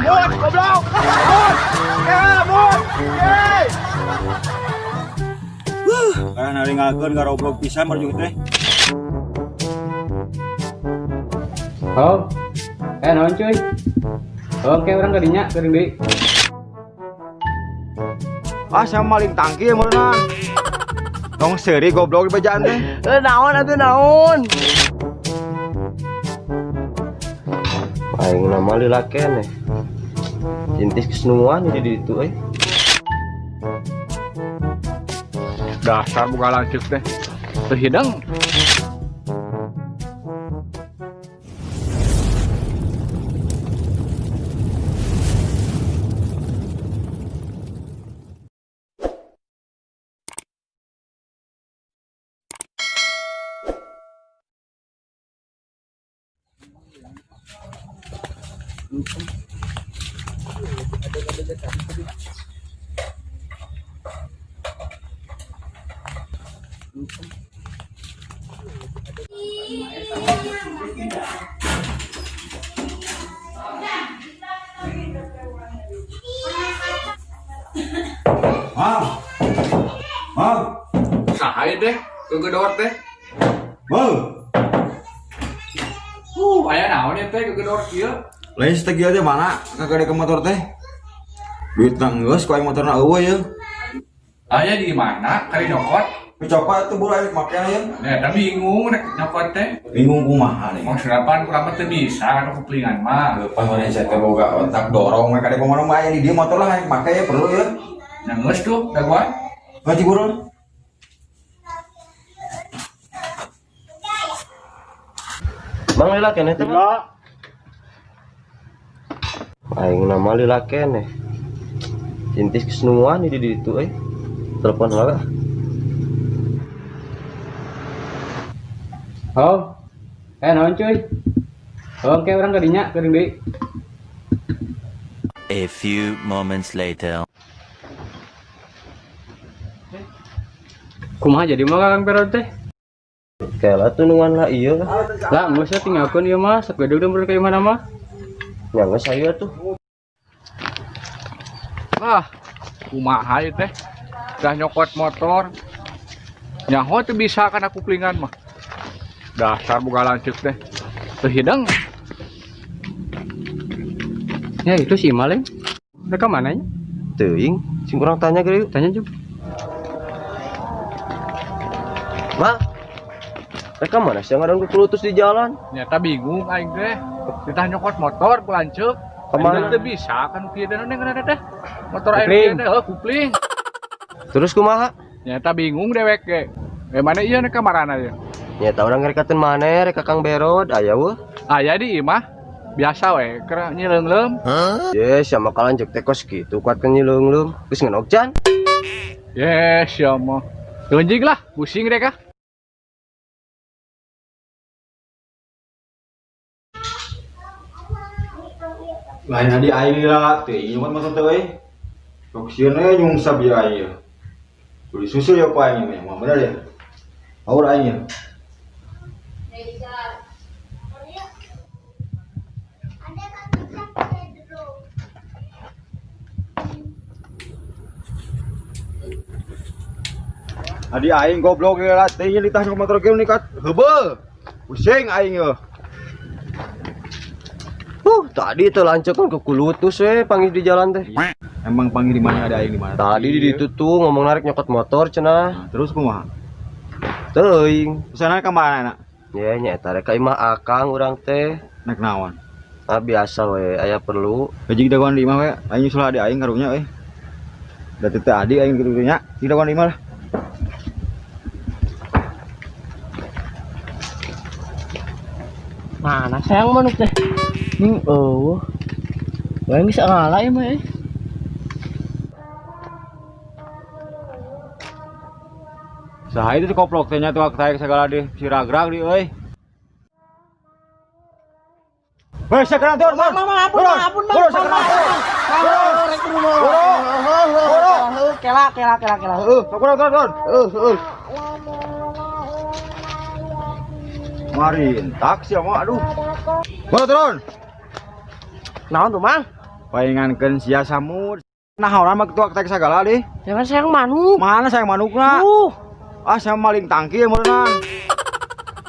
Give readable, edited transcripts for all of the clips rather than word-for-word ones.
Mut, goblok. Mut. Ya, mut. Yeay. Karena naringgalkeun garoblok pisan marjuk teh. Oh. Naon cuy? Oke, urang kadinya geuning deui. Ah, saya maling tangki ya meureunna. Tong seuri goblok di bejaan teh. Eh, naon atuh naon? Aing nama lila keneh. Intis kesenuan di ditu euy. Dasar buka lanceuk teh. Teu hideng. Mang. Mang. Saha ieu teh? Gegedor teh. Mang. Aya naon ieu teh gegedor kieu? Lain setegieu teh mana kagak ke motor teh? Duitna geus ku aing motorna eueuh ye. Aya di mana? Kari nyokot. Cokot atuh buru aing make ye. Nya eta bingung rek nyokot teh. Bingung kumaha nih. Mau serapan kurang mah teu bisa anu kuplingan mah. Lepas mana saya teh boga otak dorong mereka di mana mah aya di dieu motor lah aing make ye perlu ye. Nya geus tuh dagoan. Ngaji buru. Mang lila keneh teh. Aing nama lila keneh. Intis kesenuan di ditu euy. Telepon heula. Oh. Naon cuy? Oke, urang kadinya geuning deui. A few moments later. Kumaha jadi mah Kang Perot teh? Kela tuh nungan lah ieu lah. Lah, geus we tinggalkeun ieu mah, sok gedeg deui ka imah mah. Nya geus hayu atuh. Ah, kumaha ieu teh? Dah nyokot motor. Nyaho teu bisa kana kuplingan mah. Dasar boga lanceuk teh. Teu hideng. Ya itu si Imal ya. Mereka mana nya? Teuing, sing urang tanya geura yuk. Tanya juga. Ma. Mereka mana sih yang ngadon kukulutus di jalan? Nyata bingung aing teh. Ditah nyokot motor ku lanceuk. Kemana? Teu bisa kan kieu teh neng kana teh. Motor aing Kupling. kieu teh heuh kupling. Terus kumaha? Nyata bingung dewek ge. Mana ieu nek kamarana ieu? Nyata urang ngerekateun maneh rek ka Kang Berod aya weuh. Aya di imah. Biasa we keur nyileungleum. Ye, sama kalanceuk teh kos kitu kuat ke nyileungleum. Geus ngenog can. Yes, ya mah. Tunjing lah, pusing deh kah? Lain adi aing lah teh nyokot motor teh euy. Sok sieun we nyungsap ieu aing ieu. Beli susu ya ku aing mah, mah bener ya. Aur aing ya. Adi aing goblok ieu lah teh ditah nyokot motor kieu nikat heubeul. Pusing aing ieu. Tadi teh lanceuk kan kekulutus we panggih di jalan teh. Emang panggih di mana ada aing di mana? Tadi di ditu tuh ngomong narik nyokot motor cenah. Nah, terus kumaha? Teuing. Pesanan ka mana nak? Ya nya eta rek ka imah akang urang teh. Nek naon? Ah biasa we aya perlu. Hiji dagoan di imah we, aing nyusul adi aing karunya euy. Da teu teu adi aing kitu nya, hiji dagoan di imah lah. Mana sayang manuk teh? Ning eueuh. Wae bisa ngalah ieu mah euy. Saha itu koplok teh nya tuak taek segala di si ragrag di euy. Weh, sekarang turun, turun. Mang, ampun, Turun. Mang, ampun, Mang. Turun, sekarang turun. Turun. Kela, kela, kela, kela. Heuh, Turun, turun, turun. heuh, heuh. Marin, taksi mah aduh. Turun, turun. Naon tuh, Mang? Paingankeun sia samud. Nah, orang mah ketua tek sagala deh. Jangan sayang manuk. Mana sayang manukna? Ah, saya maling tangki ya meureunan.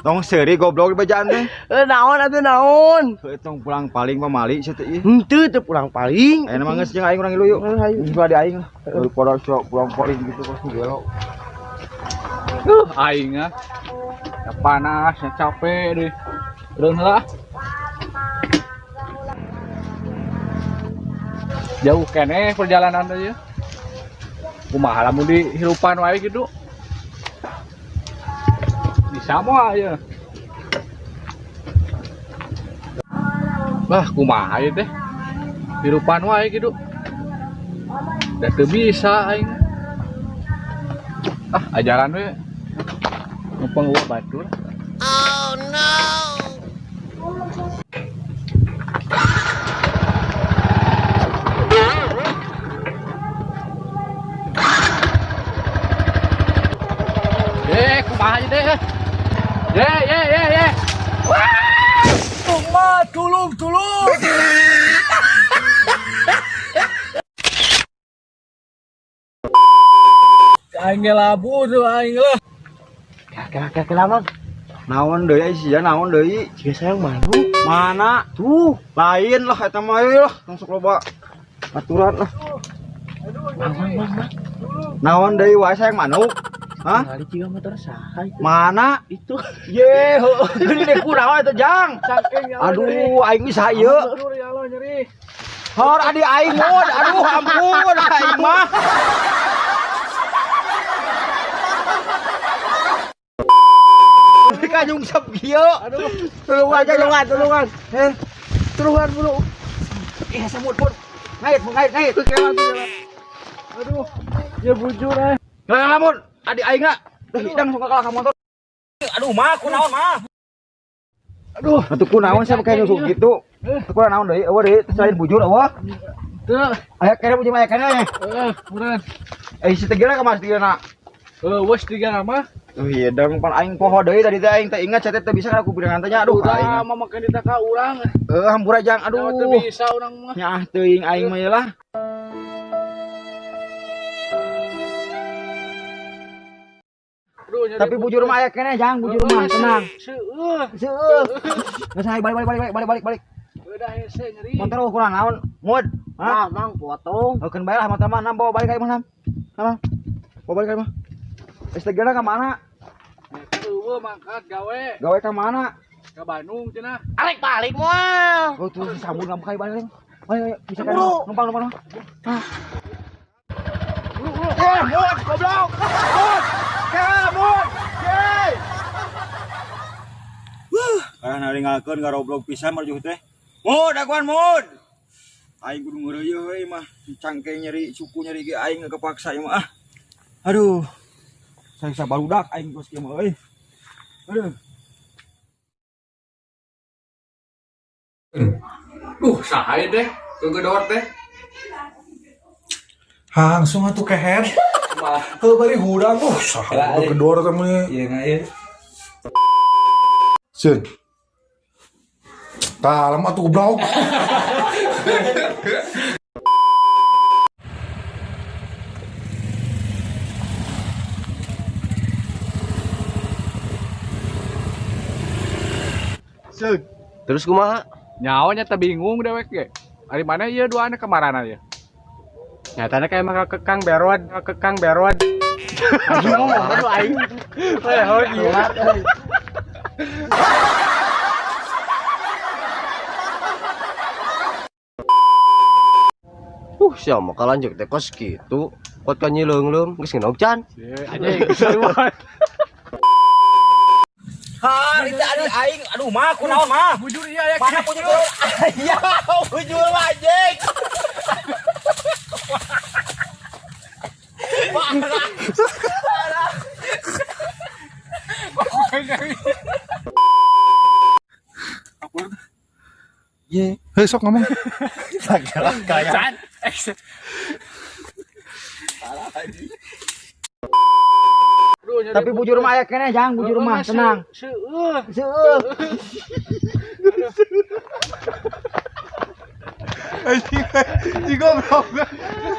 Tong seuri goblok di bejaan teh. Naon atuh naon? Heuh tong pulang paling pamali sia teh ieu. Henteu teu pulang paling. Ayeuna mah geus jeung aing urang ngilu yuk. Hayu. Geus di aing lah. Daripada sia pulang paling gitu pasti gelo. Aing ah. Ya panas, ya capek deh. Reun heula. Jauh keneh perjalanan teh ya. Kumaha lamun dihirupan wae gitu. Bisa moal ya. Bah, kumaha ieu teh? Hirupan wae gitu. Da teu bisa aing. Ah, ajaran we. Numpang eueuh batur. Oh no. Kumaha ieu teh? Ye ye ye ye. Wah! Tungma tulung tulung. Aing labu tuh aing lah. Kira-kira lama. Naon deui ai sia naon deui? Jika sayang manuk. Mana? Tuh. Lain lah eta mah euy lah, langsung loba aturan lah. Mang mang mang. Naon deui wae sayang manuk? Hah? Kali jiga motor saha itu? Mana? Itu. Ye, heueuh geuning deh kunaon eta jang? Aduh, aing bisa ieu. Aduh, ya Allah nyeri. Hor adi aing mun, aduh ampun aing mah. Kanyung sep kieu. Aduh, Tulungan, tulungan, tulungan. Heh, Tulungan bro. ih semut pun. Ngait, ngait, ngait. Aduh. Ya bujur eh. Lah lamun adi aing na. Duh hidang sok kalah ka motor. Aduh mah kunaon mah. Aduh, Atuh kunaon sia make nyusuk gitu. Atuh kunaon deui, eueuh deui selain bujur eueuh. Teu. Aya kene bujur aya kene. Heeh, meureun. Eh si tegeuna ka mas tigeuna. Heuh, wes tiga nama. Tuh hidang pan aing poho deui tadi teh aing teh ingat sia teh teu bisa kana kubirangan teh nya. Aduh aing. Udah mah make ditaka urang. Heuh hampura jang Aduh, teu aduh. bisa urang mah. Nyaah teuing aing mah lah. Aduh, nyeri. Tapi bujur mah aya keneh jang, bujur mah tenang. Seueuh. Seueuh. Geus ayo balik balik balik balik balik balik. Udah hese nyeri. Motor ukuran naon? Mud. Hah? Mang, mang potong. Keun bae lah motor mah nam bawa balik aing mah nam. Nam. Bawa balik aing mah. Geus tegeuna ka mana? Eueuh mangkat gawe Gawe ka mana? ka Bandung cenah. Arek balik moal. Oh tuh si sambung ngambek ayo balik. Ayo ayo bisa kan? Buru. Numpang numpang. Hah. Eh, mud goblok. Mud. Ke mud. Ye. Karena naringalkeun garoblok pisan marjuh teh. Mud akuan mud. Aing kudu ngeureuyeuh euy mah. Cangke nyeri suku nyeri ge aing kepaksa ieu mah ah. Aduh. Saya barudak aing geus kieu mah euy. Aduh. Duh, saha ieu teh? Kegedor teh. Langsung atuh keher. Heuh bari hudang saha gedor teh mah. Iya nggak ya. Sieun. Tah lama atuh goblok. Terus kumaha? Nyawa nya teh bingung dewek ge. Ari mana ieu duaan kamarana ieu? Nyatanya kayak mah ke Kang Berod, ke Kang Berod. Aing ngomong aduh aing. Oh iya. Sia mah kalanjut teh kos kitu. Kuat ka nyileungleum geus ngenog can. Anjing, seruan. Ha, itu adi aing aduh mah kunaon mah. Bujur ieu aya Mana bujur? Ya, bujur mah anjing. Ye. Heuh sok ngomong. Can. Tapi bujur mah aya keneh jang, bujur mah tenang. Seueuh. Seueuh. Anjing, si goblok.